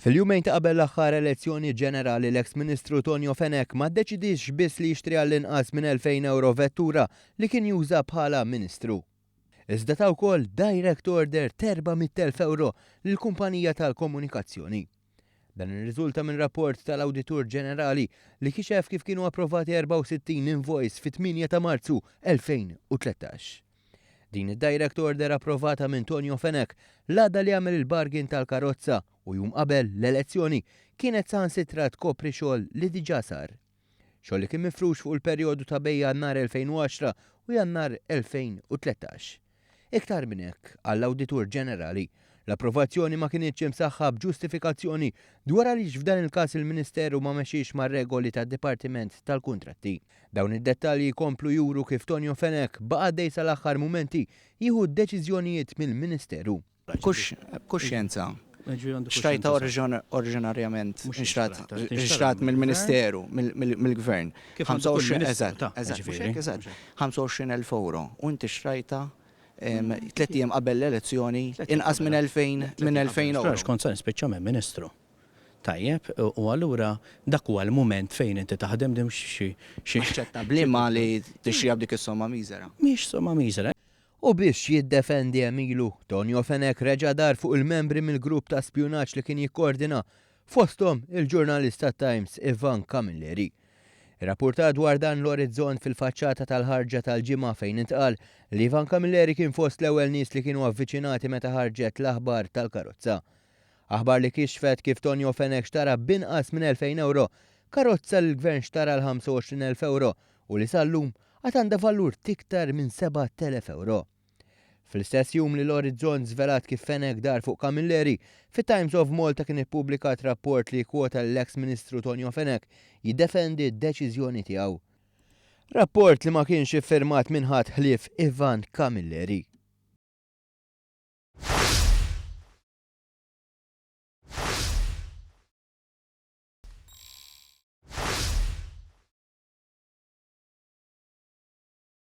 Fil-jumejn ta' qabel l-aħħar elezzjoni ġenerali l-eks Ministru Tonio Fenech ma ddeċidiex biss li jixtri għall-inqas minn 2,000 ewro vettura li kien juża bħala Ministru. Iżda ta wkoll direct order t'400,000 ewro lil kumpanija tal-komunikazzjoni. Dan irriżulta minn rapport tal-Awditur Ġenerali li kixef kif kienu approvati 64 invoice fit-8 ta' Marzu 2013. Din id-direct order approvata minn Tonio Fenech l-għada li għamel il-bargain tal-karozza u jum qabel l-elezzjoni kienet saħansitra tkopri xogħol li diġà sar. Xogħol li kien mifrux fuq il-perjodu ta' bejn Jannar 2010 u Jannar 2013. Iktar minn hekk, qal l-Awditur Ġenerali, l-approvazzjoni ma kinitx imsaħħa b'ġustifikazzjoni dwar għaliex f'dan il-każ il-Ministeru ma mexiex mar-regoli tad-Dipartiment tal-Kuntratti. Dawn id-dettalji jkomplu juru kif Tonio Fenech baqa' għaddej sal-aħħar mumenti jieħu d-deċiżjonijiet mill-Ministeru. B'kuxjenza, xtrajtha oriġinarjament inxtrat mill-Ministeru, mill-Gvern. 25, eżatt, eżatt, 25,000 ewro u inti xtrajtha tlett ijiem qabel l-elezzjoni inqas minn 2000 minn 2000 ewro. Għax kont se nispiċċa minn Ministru. Tajjeb, u allura dak huwa l-mument fejn inti taħdem din mhux xi. Aċċettabbli imma li tixtriha b'dik is-somma miżera. Mhix somma miżera. U biex jiddefendi għemilu, Tonio Fenech reġa' dar fuq il-membri mill-grupp ta' spjunaġġ li kien jikkordina, fosthom il-ġurnalist tat-Times Ivan Camilleri. Irrappurtat dwar dan l-Orizzont fil-faċċata tal-ħarġa tal-Ġimgħa fejn intqal li Ivan Camilleri kien fost l-ewwel nies li kienu avviċinati meta ħarġet l-aħbar tal-karozza. Aħbar li kixfet kif Tonio Fenech xtara b'inqas minn 2,000 ewro karozza li l-Gvern xtara għal 25,000 ewro u li sal-lum għad għandha valur t'iktar minn 7,000 ewro. Fl-istess jum li l-Orizzont żvelat kif Fenech dar fuq Camilleri, fit-Times of Malta kien ippubblikat rapport li jikkwota lill-eks Ministru Tonio Fenech jiddefendi d-deċiżjoni tiegħu. Rapport li ma kienx iffirmat minn ħadd ħlief Ivan Camilleri.